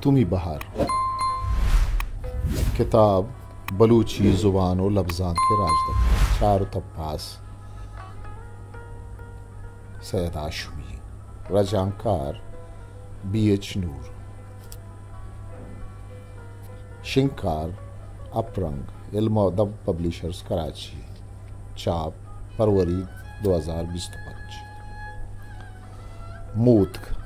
تومی بہار۔ کتاب بلوچی زبان و لبزانک راجدپتر، چار و تپاس، سید ہاشمی۔ رجانکار بی ایچ نور۔ شنگکار اپرنگ، علم و ادب پبلیشرز کراچی۔ چاپ فروری دو ہزار بیست و پنچ۔ موتک۔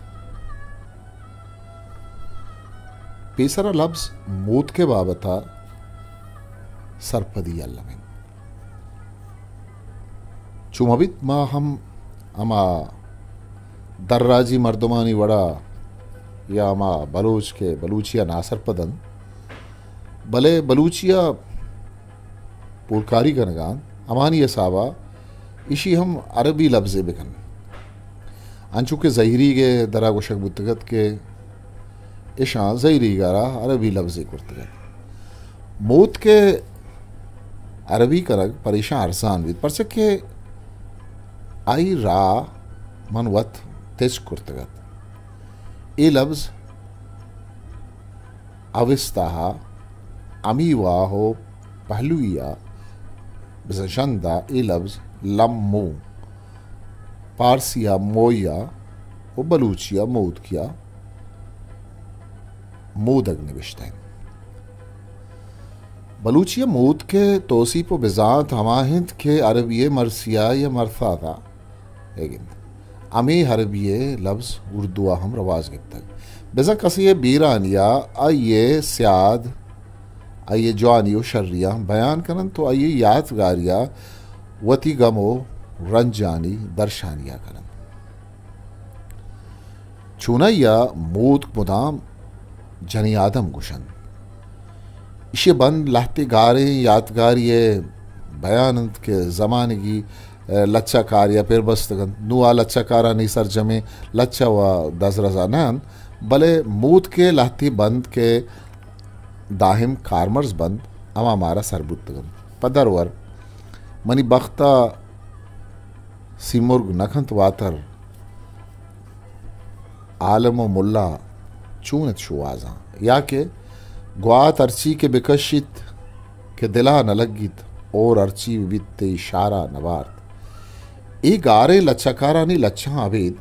پیسرا لبز موتک ءِ بابت ءَ سرپدی الم انت۔ چو مہ بیت ما ہم ہما دراجی مردمانی وڑا یا ہما بلوچ کہ بلوچی ءَ ناسرپد انت، بلے بلوچی ءَ پولکاری کنگا انت، ہمانی حسابا ایشی ہم عربی لبزے بکن۔ انچو کہ زہیریگ ءِ درا گوشگ بوتگ ات کہ اشاں زہیریگ ءَ را عربی لبزے کرتگ ات۔ موتک ءِ عربی کنگ پر ایشاں ارزان بیت، پرچا کہ آئی را من وت تچک کرتگ ات۔ اے لبز اوستا ءَ امیوا و پہلوی ءَ بزاں ژند ءَ اے لبز لمو، پارسی ءَ مویا و بلوچی ءَ موتکیا مودگ نبشتہ انت۔ بلوچی ءَ موتک ءِ توسیپ و بزانت ہما انت کہ عربی ءِ مرسیا یا مرثاتا ئیگ انت۔ ہمے عربی ءِ لبز اردو ءَ ہم رواج گپتگ۔ بزاں کسے ءِ بیرانی ءَ آئی ءِ سیاد، آئی ءِ جوانی و شریاں بیان کن انت و آئی ءِ یاتگاری ءَ وتی گم و رنجانی درشانی ءَ کن انت۔ چونائی ءَ موتک مدام جنی آدم گوش انت۔ ایشی ءِ بند لہتے گاریں یاتگاری ءِ بیان انت کہ زمانگی، ءَ، لچہ کارے ءَ پر بستگ انت۔ نوں آ لچہ کارانی سرجمیں لچہ و دزرزا نہ انت، بلے موتک ءِ لہتے بند کہ دائم کارمرز بنت، ہما مارا سر بوتگ انت۔ پہ درور منی بخت ءَ سیمرگ نہ کنت واتر، عالم و ملا چون ات شوہازاں؟ یا کہ گوات ہرچی کہ بکشیت کہ دلا نہ لگیت، اور ہرچی ببیت تئی شارا نہ بارت۔ اے گاریں لچہکارانی لچہاں ابید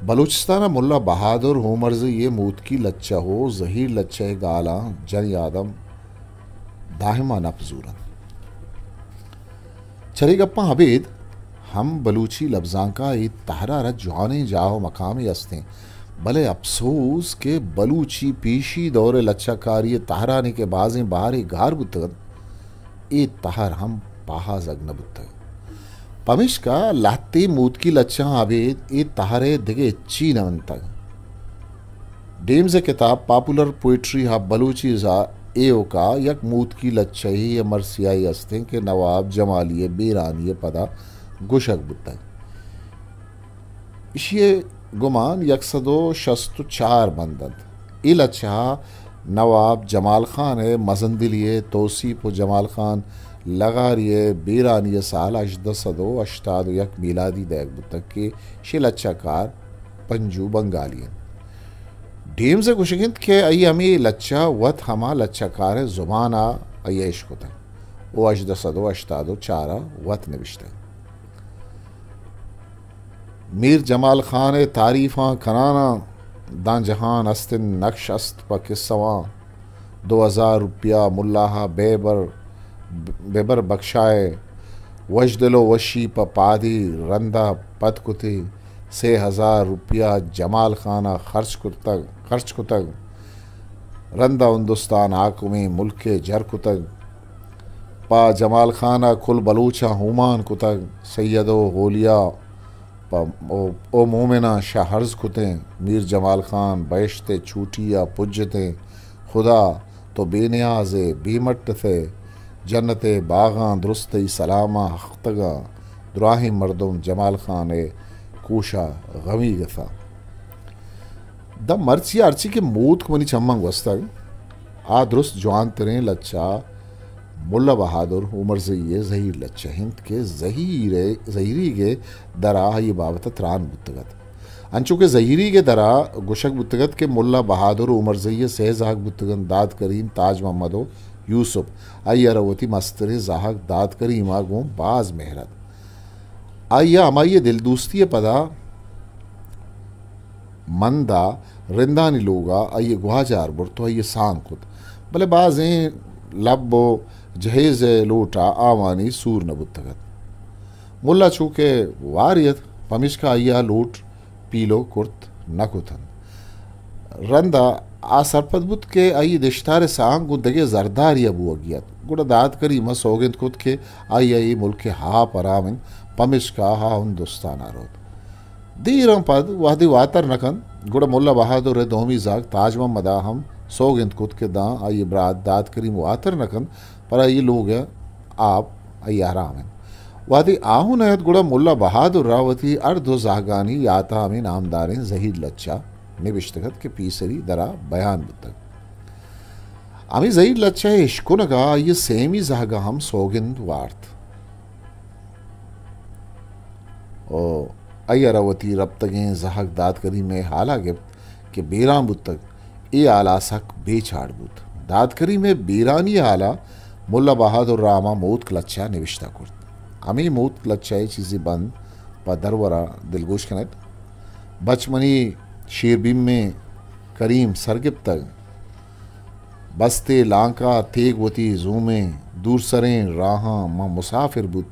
بلوچستان ءَ ملا بہادر ہومرزئی ءِ موتکی لچہ و زہیر لچہ ءِ گالاں جنی آدم دائما نپ زور انت۔ چرے گپاں ابید ہم بلوچی لبزانک ءَ اے تہر ءَ را جوانیں جاہ و مقامے است انت، بلے اپسوز کہ بلوچی پیشی دور ءِ لچہ کاری ءِ تہرانی کہ بازیں بہرے گار بوتگ انت، اے تہر ہم پہازگ نہ بوتگ۔ پمیشکا لہتے موتکی لچہاں ابید اے تہر ءِ دگہ ہچی نہ منتگ۔ ڈیمز ءِ کتاب پاپولر پوئٹری آف بلوچیز ءَ ایوکا یک موتکی لچہے یا مرثیہے است انت کہ نواب جمالی ءِ بیرانی ءِ پدا گوشگ بوتگ۔ ایشی ءِ گمان یک سد و شست و چار بند انت۔ اے لچہ ءَ نواب جمال خان ءِ مزندلی ءِ توسیپ و جمال خان لغاری ءِ بیرانی ءِ سال ہژدہ سد و ہشتاد و یک میلادی دئیگ بوتگ کہ ایشی ءِ لچہ کار پنجو بنگالی انت۔ ڈیمز ءِ گوشگ انت کہ آئی ءَ ہمے لچہ وت ہما لچہ کاریں زبان ءَ آئی ءَ اشکتگ و ہژدہ سد و ہشتاد و چار ءَ وت نبشتگ۔ میر جمال خان ءِ تعریفاں کناناں، داں جہان است انت نقش است پہ کسواں۔ دو ہزار روپیہ ملا ءَ بے بر، بے بر بکشائے، وشدل و وشی پہ پادی رندا پد کتی۔ سے ہزار روپیہ جمال خان ءَ خرچ کرتگ، خرچ کتگ۔ رندا ہندوستان حاکمیں ملکے جر کتگ۔ پہ جمال خان ءَ کل بلوچاں ہومان کتگ۔ سید و اولیا پہ او، او مومناں شہ ارز کتیں۔ میر جمال خان بہشت ءِ چوٹی ءَ پجتیں۔ خدا تو بے نیاز ئے، بے مٹت ئے، جنت ءِ باغاں درست تئی سلاماں ہختگاں۔ دراہیں مردم جمال خان ءِ کوش ءَ غمیگ اتاں۔ داں مرچی ہرچی کہ موتک منی چماں گوستگ، آ درست جوانتریں لچہ ملا بہادر عمرزئی ءِ زہیر لچہ انت کہ زہیر ءِ، زہیریگ ءِ درا آئی ءِ بابت ءَ تران بوتگ ات۔ انچو کہ زہیریگ ءِ درا گوشگ بوتگ ات کہ ملا بہادر ءُ عمرزئی ءِ سئے زہگ بوتگ انت، داد کریم، تاج محمد ءُ یوسف۔ آئی ءَ را وتی مستریں زہگ داد کریم ءَ گوں باز مہر ات۔ آئی ءَ ہمائی ءِ دلدوستی ءِ پدا مند ءَ رندانی لوگ ءَ آئی ءِ گواجار برت ءُ آئی ءِ سانگ کت، بلے بازیں لب ءُ جہیز ءِ لوٹ ءَ آوانی سور نہ بوتگ ات۔ ملا چو کہ واری ات، پمیشکا آئی ءَ لوٹ پیلو کرت نہ کت انت۔ رند ءَ آ سرپد بوت کہ آئی ءِ دشتار ءِ سانگ گوں دگہ زردارے ءَ بوگی ات۔ گڑا داد کریم ءَ سوگند کت کہ آئی ءَ اے ملک ءِ آپ حرام انت، پمیشکا آ ہندوستان ءَ روت۔ دیراں پد وہدے واتر نہ کنت، گڑا ملا بہادر ءِ دومی زہگ تاج محمد ءَ ہم سوگند کت کہ داں آئی ءِ برات داد کریم واتر نہ کنت، پر آئی ءِ لوگ ءِ آپ آئی ءَ حرام انت۔ وہدے آ ہوں نہ ات، گڑا ملا بہادر ءَ وتی ہر دو زہگانی یات ءَ ہمے نامداریں زہیر لچہ نبشتگ ات کہ پیسری درا بیان بوتگ۔ ہمے زہیر لچہ ءِ اشکنگ ءَ آئی ءِ سیمی زہگ ءَ ہم سوگند وارت۔ ءُ آئی ءَ را وتی رپتگیں زہگ داد کریم ءِ ہال ءَ گپت کہ بیران بوتگ۔ اے ہال ءَ سک بے چاڑ بوت۔ داد کریم ءِ بیرانی ءِ ہال ءَ ملا بہادر ءَ ہما موتک لچہ نبشتہ کرت۔ ہمے موتک لچہ ءِ چیزے بند پہ درور ءَ دلگوش کن ات۔ بچ منی شیربیمیں کریم سرگپتگ۔ بستے لانکا تیگ وتی زومیں، دورسریں راہاں من مسافر بوت۔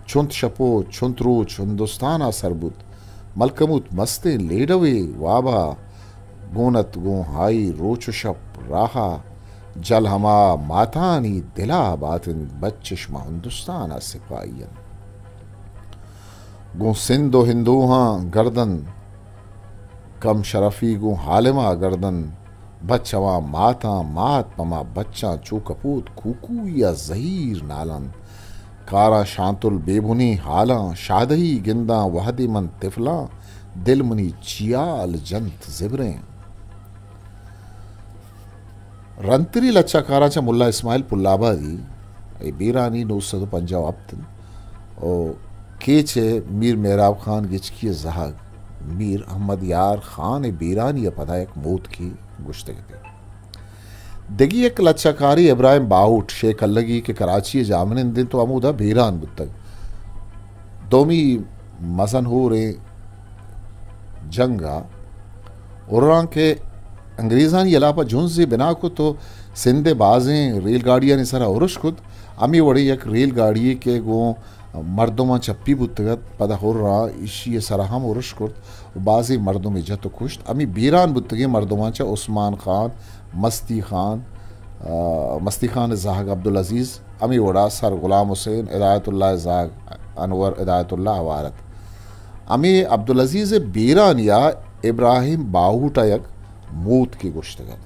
چنت شپ و چنت روچ ہندوستانا سر بوت۔ ملکموت مستیں لیڈوے وابا گون ات گوں ہائی روچ و شپ راہا۔ جل ہما ماتانی دلا باتنت، بچش ماں ہندوستانا سپاہی انت۔ گوں سندھ و ہندوہاں گردن کم شرفی گوں عالما گردن، بچ ہما ماتاں مات پہ ما بچاں چو کپوت کوکوئی ء زہیر نالنت۔ کاراں شانتل بے بنی حالاں شادہی گنداں وہدے من طفلاں دل منی چیال جنت زبریں۔ رندتری لچہ کاراں چہ ملا اسماعیل پل آبادی، اے بیرانی نو سد و پنجاہ و ہپت انت و کیچ ء میر مہراب خان گچکی ء زہگ میر احمد یار خان ء بیرانی ء پدا یک موتکے گوشتگ ات۔ دگہ یک لچہ کارے ابراہیم باہوٹ شے کلگی کہ کراچی ء جاہمنند انت و ہمودا بیران بوتگ۔ دومی مزن ہوریں جنگ ء ہراں کہ انگریزانی ہلاپ ء جنزے بنا کت و سندھ ء بازیں ریل گاڑیانی سرا ہرش کت۔ ہمے وڑیں یک ریل گاڑی کہ گوں مردماں چپی بوتگ ات، پدا ہراں ایشی ء سرا ہم ہرش کرت و بازیں مردمے جت و کشت۔ ہمے بیران بوتگیں مردماں چہ عثمان خان، مستی خان، آ، مستی خان ء زہگ عبدالعزیز، ہمے وڑا سر غلام حسین، ہدایت اللہ ء زہگ انور ہدایت اللہ ہوار ات۔ ہمے عبدالعزیز ء بیرانی ء ابراہیم باہوٹ ء یک موتکے گوشتگ ات۔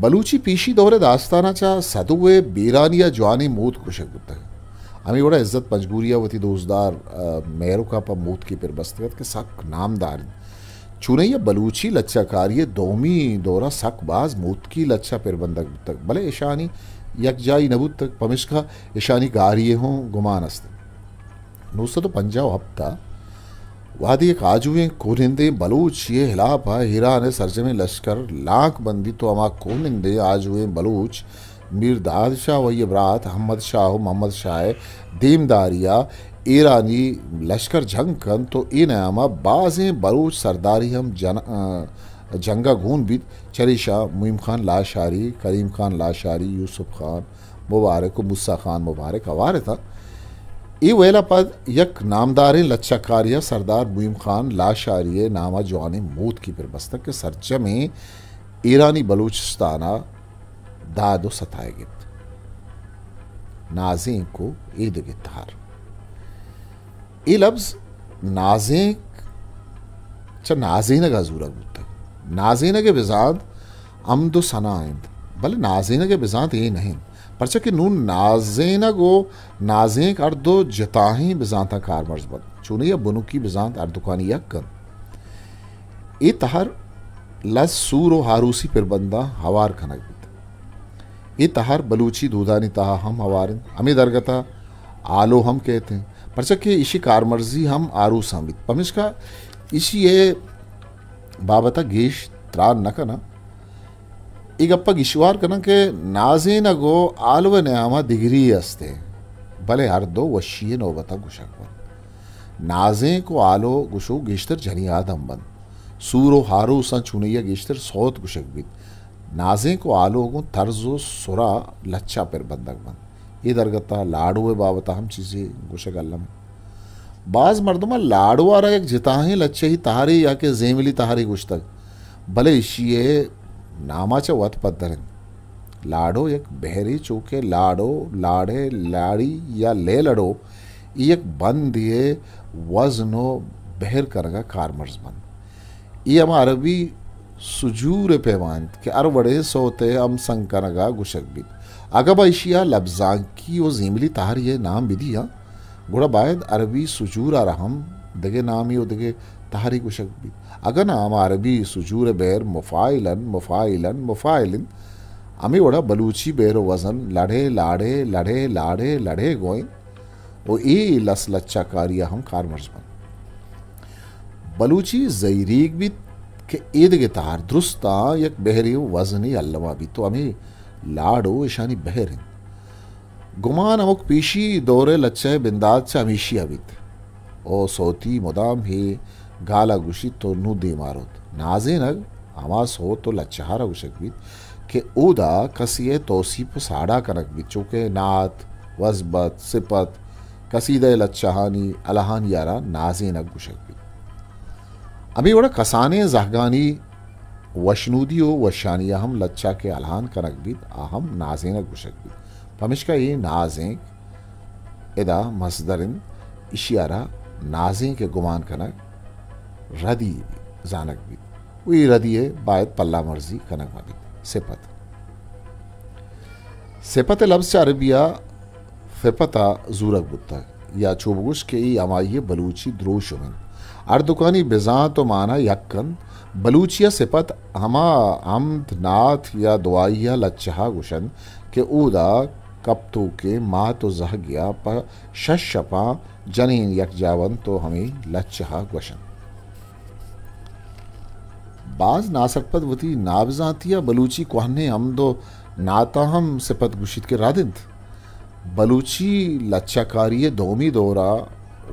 بلوچی پیشی دور ء داستان ء چہ سدو ء بیرانی ء جوانیں موتک گوشگ بوتگ۔ ہمے وڑا عزت پنجگوری ء وتی دوستدار، آ، مہرک ء پہ موتکے پر بستگ ات کہ سک نامدار انت۔ چونائی ء بلوچی لچہ کاری ء دومی دور ء سک باز موتکی لچہ پر بندگ بوتگ، بلے اشانی یکجائی نہ بوتگ، پمشکا اشانی گاری ء ہوں گمان است۔ نو سد و پنجاہ و ہپت ء وہدے یک آجوئیں کوہنندیں بلوچے ء ہلاپ ء ایران ء سرجمیں لشکر لانک بندیت و ہما کوہنندیں آجوئیں بلوچ میر داد شاہ و آئی ء برات احمد شاہ و محمد شاہ ء دیمداری ء ایرانی لشکر جنگ کنت و اے نیام ء بازیں بلوچ سرداری ہم جن-، ء جنگ ء گون بیت۔ چریشاں موئیم خان لاشاری، کریم خان لاشاری، یوسف خان مبارک و موسی خان مبارک ہوار اتاں۔ اے ویل ء پد یک نامداریں لچہ کارے ء سردار موئیم خان لاشاری ء نام ء جوانیں موتکے پر بستگ کہ سرجمیں ایرانی بلوچستان ء داد و ستائے گپت۔ نازینک و ایدگہ تہر۔ اے لبز نازینک چہ نازینگ ء زورگ بوتگ۔ نازینگ ء بزانت حمد و ثنا انت، بلے نازینگ ء بزانت اے نہ انت، پرچا کہ نون نازینگ و نازینک ہر دو جتاہیں بزانتاں کارمرز بنت۔ چونی ء بنکی بزانت ہر دکانی یک انت۔ اے تہر لس سور و ہاروسی پربنداں ہوار کنگ بیت۔ اے تہر بلوچی دودانی تہا ہم ہوار انت۔ ہمے درگت ء آلو ہم کئیت انت۔ پرچا کہ ایشی کارمرزی ہم آروساں بیت۔ پمیشکا ایشی ءِ بابت ءَ گیش تران نہ کناں۔ اے گپ ءَ گیشوار کناں کہ نازینگ ءُ آلو ءِ نیام ءَ دگری است اِنت، بلے ہر دو وشی ءِ نوبت ءَ گوشگ بنت۔ نازینک ءُ آلو گوشوک گیشتر جنی آدم بنت۔ سور ءُ ہاروساں چونی ءَ گیشتر سوت گوشگ بیت۔ نازینک ءُ آلو گوں طرز ءُ سر ءَ لچہ پر بندگ بنت۔ اے درگت ءَ لاڈو ءِ بابت ءَ ہم چیزے گوشگ الم اِنت۔ باز مردماں لاڈو ءَ را یک جتاہیں لچہی تہرے یا کہ زیملی تہرے گوشتگ، بلے ایشی ءِ نام ءَ چہ وت پدر اِنت۔ لاڈو یک بہرے چو کہ لاڈو، لاڑے، لاڑی یا لیلڑو، اے یک بندے ءِ وزن ءُ بہر کنگ ءَ کارمرز بنت۔ اے ہما عربی سجور ءِ پیما اِنت کہ ہر وڑیں سوت ءِ ہمسنگ کنگ ءَ گوشگ بیت۔ اگاں ما ایشی ءَ لبزانکی ءُ زیملی تہرے ءِ نام بدیاں، گڑا باید عربی سجور ءَ را ہم دگہ نامے ءُ دگہ تہرے گوشگ بیت۔ اگاں نہ، ہما عربی سجور ءِ بہر مفاعلاً، مفاعلاً، مفاعل اِنت، ہمے وڑا بلوچی بہر ءُ وزن لڑے، لاڑے، لڑے، لاڑے، لڑے گوں اِنت۔ ءُ اے لس لچہ کاری ءَ ہم کارمرز بنت۔ بلوچی زہیریگ بیت کہ ایدگہ تہر درستاں یک بہرے ءُ وزنے الما بیت ءُ ہمے لاڈو اشانی بہر اِنت۔ گمان ہمک پیشی دور ءِ لچہ ءِ بندات چہ ہمیشی ءَ بیت ءُ سوتی مدام ہے گال ءَ گوشیت ءُ نوں دیم ءَ روت۔ نازینگ ہما سوت ءُ لچہ ءَ را گوشگ بیت کہ اودا کسے ءِ توسیپ ءُ ساڑا کنگ بیت، چو کہ نعت، وزبت، سپت، قصیدہ ءِ لچہانی الہانی ءَ را نازینگ گوشگ بیت۔ ہمے وڑا کسانیں زہگانی وشنودی ءُ وشانی ءَ ہم لچہ کہ الہان کنگ بیت، آ ہم نازینگ گوشگ بیت۔ پمشکا اے نازینک ادا مصدر اِنت، ایشی ءَ را نازینک ءِ گمان کنگ ردی زانگ بیت ءُ اے ردی ءِ باید پلہ مرزی کنگ مہ بیت۔ سپت۔ سپت ءِ لبز چہ عربی ءَ فپت ءَ زورگ بوتگ یا چو بگوش کہ اے ہمائی ءِ بلوچی دروشم اِنت۔ ہر دکانی بزانت ءُ مانا یک اِنت۔ بلوچی ءَ سپت ہما حمد، نعت یا دعائی ءِ لچہ ءَ گوش اَنت کہ اودا کپتوکیں مات ءُ زہگے ءَ پہ شش شپاں جنین یکجاہ بنت ءُ ہمے لچہ ءَ گوش اَنت۔ باز ناسرپد وتی نابزانتی ءَ بلوچی کوہنیں حمد ءُ نعتاں ہم سپت گوشیت کہ رد اِنت۔ بلوچی لچہ کاری ءِ دومی دور ءَ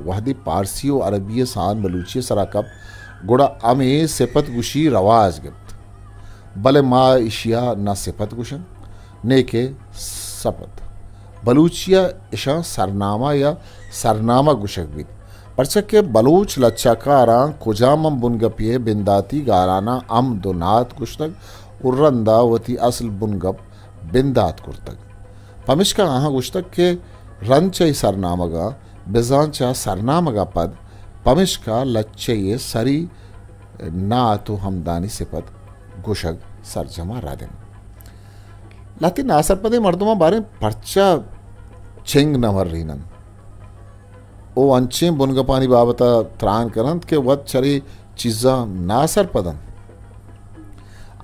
وہدے پارسی ءُ عربی ءِ سان بلوچی ءِ سرا کپت، گڑا ہمے سپت گوشی رواج گپت۔ بلے ما ایشی ءَ نہ سپت گوشن، نئیکہ سپت۔ بلوچی ءَ اشاں سرنامہ یا سرنامہ گوشگ بیت، پرچا کہ بلوچ لچہ کاراں کجام ہم بنگپے ءِ بنداتی گالاناں حمد ءُ نعت گوشتگ ءُ رندا وتی اصل بنگپ بندات کرتگ۔ پمشکا آہاں گوشتگ کہ رند چہ اے سرنامگاں بزاں چہ سرنامگاں پد، پمشکا لچہ ءِ سری نعت ءُ حمدانی سپت گوشگ سرجم ءَ رد اِنت۔ لہتیں ناسرپدیں مردماں باریں پرچا چنگ نہ مریننت ءُ انچیں بنگپانی بابت ءَ تران کننت کہ وت چرے چیزاں ناسرپد اَنت۔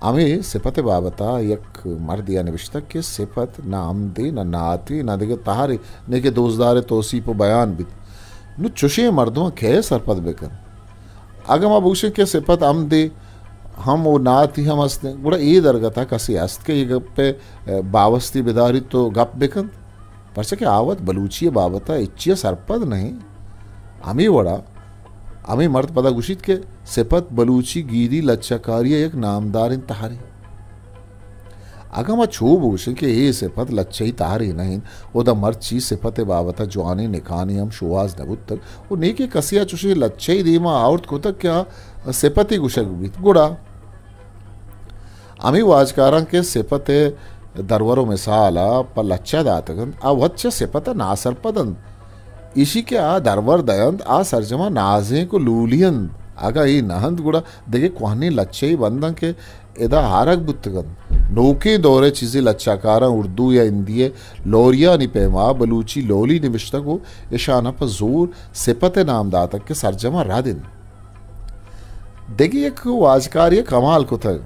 ہمے سپت ءِ بابت ءَ یک مردے ءَ نبشتگ کہ سپت نہ حمدے، نہ نعتے، نہ دگہ تہرے، نئیکہ دوستدار ءِ توسیپ ءُ بیان بیت۔ نوں چشیں مردماں کئے سرپد بہ کنت؟ اگاں ما بگوشیں کہ سپت حمدے ہم ءُ نعتی ہم است اِنت، گڑا اے درگت ءَ کسے است کہ اے گپ ءِ باوستی بداریت ءُ گپ بہ کنت؟ پرچا کہ آ وت بلوچی ءِ بابت ءَ ہچی ءَ سرپد نہ اِنت۔ ہمے وڑا ہمے مرد پدا گوشیت کہ سپت بلوچی گیدی لچہ کاری ءِ یک نامداریں تہرے۔ اگاں ما چو بگوشیں کہ اے سپت لچہی تہرے نہ اِنت، اودا مرچی سپت ءِ بابت ءَ جوانیں نکانے ہم شوہاز نہ بوتگ ءُ نئیکہ کسے ءَ چشیں لچہے دیما آورت کتگ کہ آ سپتے گوشگ بیت، گڑا ہمے واجکاراں کہ سپت ءِ درور ءُ مثال ءَ پہ لچہ داتگ اَنت، آ وت چہ سپت ءَ ناسرپد اَنت، ایشی کہ آ درور دئینت، آ سرجم ءَ نازینک ءُ لولی اَنت۔ اگاں اے نہ اَنت، گڑا دگہ کوہنیں لچہے بند اَنت کہ ادا آرگ بوتگ اَنت۔ نوکیں دور ءِ چیزے لچہ کاراں اردو یا ہندی ءِ لوریانی پیما بلوچی لولی نبشتگ ءُ اشاں پہ زور سپت ءِ نام داتگ کہ سرجم ءَ رد اِنت۔ دگہ یک واجکارے ءَ کمال کتگ۔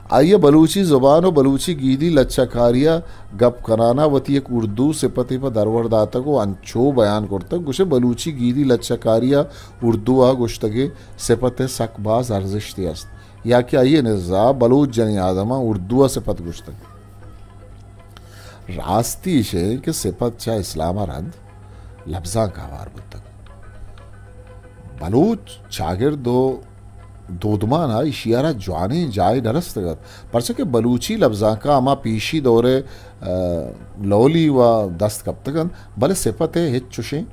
آئی ءَ بلوچی زبان ءُ بلوچی گیدی لچہ کاری ءَ گپ کنان ءَ وتی یک اردو سپتے پہ درور داتگ ءُ انچو بیان کرتگ، گوشے بلوچی گیدی لچہ کاری ءَ اردو ءَ گوشتگیں سپت ءِ سک باز ارزشتے است، یا کہ آئی ءِ نزا بلوچ جنیں آدماں اردو ءَ سپت گوشتگ۔ راستی ایش انت کہ سپت چہ اسلام ءَ رند لبزانک ءَ ہوار بوتگ۔ بلوچ چاگرد ءُ دودمان ءَ ایشی ءَ را جوانیں جاہے نہ رستگ ات، پرچا کہ بلوچی لبزانک ءَ ہما پیشی دور ءِ، آ، لولی ءَ دست کپتگ انت، بلے سپت ءِ ہچ چشیں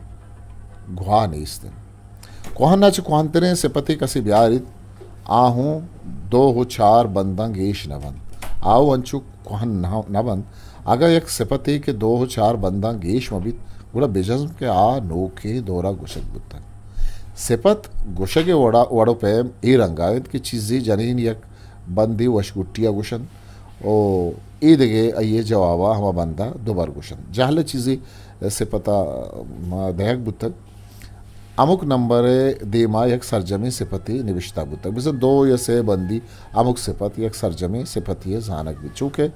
گواہ نیست انت۔ کوہن ءَ چہ کوہنتریں سپتے کسے بیاریت، آ ہوں دو ءُ چار بنداں گیش نہ بنت۔ آ ہوں انچو کوہن نہ، نہ بنت۔ اگاں یک سپتے کہ دو ءُ چار بنداں گیش مہ بیت، گڑا بجزم کہ آ نوکیں دور ءَ گوشگ بوتگ۔ سپت گوشگ ءِ وڑ ءَ، وڑ ءُ پیم اے رنگ ءَ انت کہ چیزے جنین یک بندے وشگٹی ءَ گوشنت ءُ اے دگہ آئی ءِ جواب ءَ ہما بند ءَ دوبر گوشنت۔ جہل ءِ چیزے سپت ءَ ما دئیگ بوتگ۔ ہمک نمبر ءِ دیما یک سرجمیں سپتے نبشتہ بوتگ۔ بزاں دو یا سئے بندی ہمک سپت یک سرجمیں سپتے ءِ زانگ بیت۔ چوکہ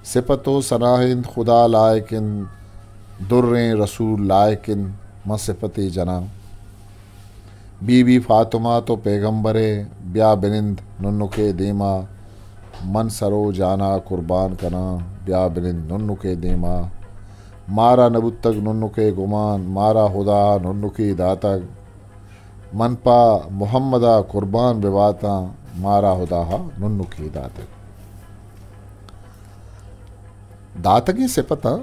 سپت ءُ ثنا انت، خدا لائق انت، دریں رسول لائق انت، من سپتے جناں۔ بی بی فاطمہ تو پیغمبرے، بیا بنند ننکے دیما۔ من سر و جانا قربان کناں، بیا بنند ننکے دیما۔ مارا نبوتگ ننکے گمان، مارا خدا ننکی داتگ۔ من پہ محمدا قربان بباتاں، مارا خدا ننکی داتگ۔ داتگیں سپتاں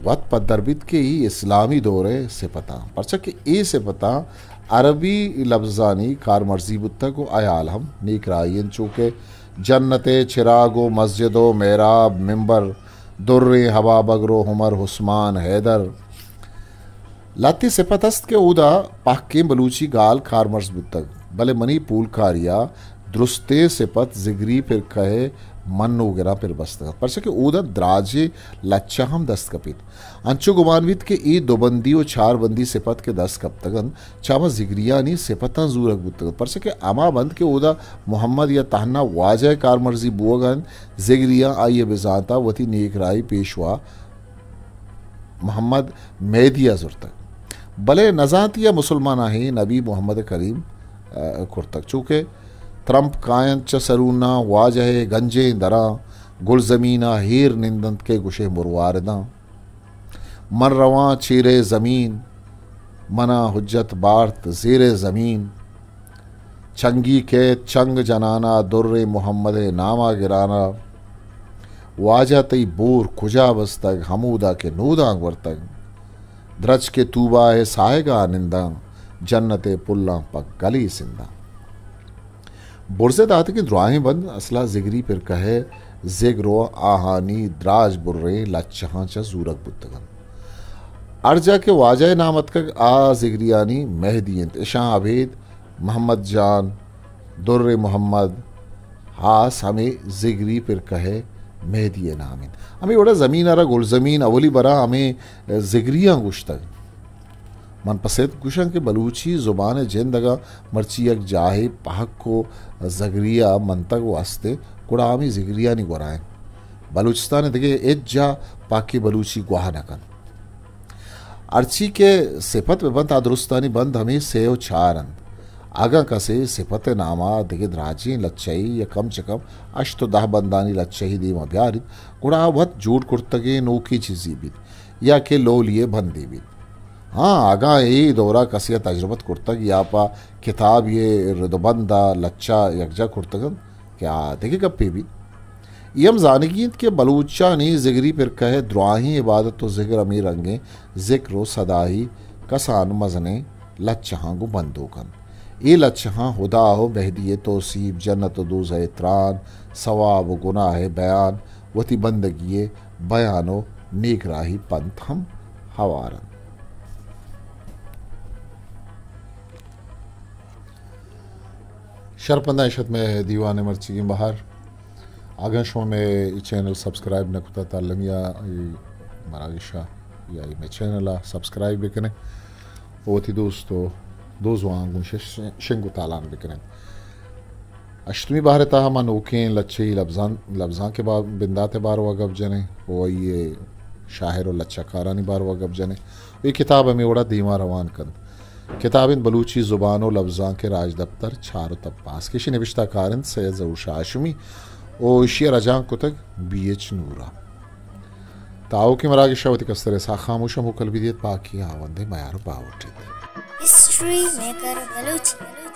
وت پدر بیت کہ اے اسلامی دور ءِ سپتاں، پرچا کہ اے سپتاں عربی لبزانی کارمرزی بوتگ و آیال ہم نیک راہی انت، چو کہ جنت ءِ چراگ و مسجد و محراب، منبر، دریں حبابگر و عمر عثمان حیدر۔ لہتے سپت است کہ اودا پہکیں بلوچی گال کارمرز بوتگ، بلے منی پولکاری ءَ درستیں سپت زگری پرکہ ءِ منوگراں پر بستگ انت، پرچا کہ اودا دراجیں لچہ ہم دست کپیت۔ انچو گمان بیت کہ اے دو بندی و چار بندی سپت کہ دست کپتگ انت، چہ ہما زگریانی سپتاں زورگ بوتگ انت، پرچا کہ ہما بند کہ اودا محمد یا تہنا واجہ ءِ کارمرزی بوگ ءَ انت، زگریاں آئی ءِ بزانت ءَ وتی نیک راہی پیشوا محمد مہدی ءَ زرتگ، بلے نزانتی ءَ مسلماناں اے نبی محمد کریم، ءَ، کرتگ۔ چو کہ ترمپ کاینت چہ سروناں، واجہ ءِ گنجیں دراں، گلزمین ءَ ہیر نندنت کہ گوشے مروارداں۔ من رواں چیرے زمین، منا حجت بارت زیرے زمین۔ چنگی کیت چنگ جنانا، دریں محمد ءِ ناما گرانا۔ واجہ تئی بور کجا بستگ، ہمودا کہ نودانک ورتگ۔ درچک ءِ توبہ ءِ ساہگا ننداں، جنت ءِ پلاں پہ گلی سنداں۔ برز ءِ داتگیں دراہیں بند اصلا زگری پرکہ ءِ زگر و آہانی دراج بریں لچہاں چہ زورگ بوتگ انت۔ ہر جا کہ واجہ ءِ نام اتکگ، آ زگریانی مہدی انت۔ اشاں ابید محمد جان، در محمد، ہاس ہمے زگری پرکہ ءِ مہدی ءِ نام انت۔ ہمے وڑا زمین ءَ را گلزمین اولی برا ہمے زگریاں گوشتگ۔ من پہ صدق گوشاں کہ بلوچی زبان ءِ جند اگاں مرچی یک جاہے پہک و زگری ءَ منتگ و است انت، گڑا ہمے زگریانی گورا انت۔ بلوچستان ءِ دگہ ہچ جاہ پاکیں بلوچی گواہ نہ کنت۔ ہرچی کہ سپت بہ بنت، آ درستانی بند ہمے سے و چار انت۔ اگاں کسے سپت ءِ نام ءَ دگہ دراجیں لچہے یا کم چہ کم ہشت و دہ بندانی لچہے دیم ءَ بیاریت، گڑا آ وت جوڑ کرتگیں نوکیں چیزے بیت یا کہ لولی ءِ بندے بیت۔ ہاں، اگاں اے دور ءَ کسے ءَ تجربت کرتگ یا پہ کتابے ءِ رد و بند ءَ لچہ یکجا کرتگ انت، کہ آ دگہ گپے بیت۔ اے ہم زانگی انت کہ بلوچانی زگری پرکہ ءِ دراہیں عبادت و زگر ہمے رنگیں ذکر و صدائی کسان مزنیں لچہاں گوں بندوک انت۔ اے لچہاں ہدا و مہدی ءِ توسیپ، جنت و دوزہ ءِ تران، ثواب و گناہ ءِ بیان، وتی بندگی ءِ بیان و نیکراہی پنت ہم ہوار انت۔ شرپنداں، اش ات مئے دیوان ءِ مرچیگیں بہر۔ اگاں شما مئے اے چینل سبسکرائب نہ کتگ، تاں المی ءَ اے مراگش ءَ یا اے مئے چینل ءَ سبسکرائب بہ کن ات و وتی دوست و دوزواہاں گوں شش-، شنگ و تالان بہ کن ات۔ ہشتمی بہر ءِ تہا ما نوکیں لچہی لبزان-، لبزانک ءِ با-، بندات ءِ باروا گپ جنیں و آئی ءِ شاعر و لچہ کارانی باروا گپ جنیں و اے کتاب ہمے وڑا دیما روان کنت۔ کتاب انت بلوچی زبان و لبزانک ءِ راجدپتر چار و تپاس کہ ایشی نبشتہ کار انت سید ظہور شاہ ہاشمی و ایشی ءَ رجانک کتگ بی ایچ نورا۔ تاؤکیں مراگش ءَ وتی کستر اسحاق خاموش ءَ موکل بدیت، پاکی ہاوند ءِ میار و باہوٹ ایت۔ History maker Balochi.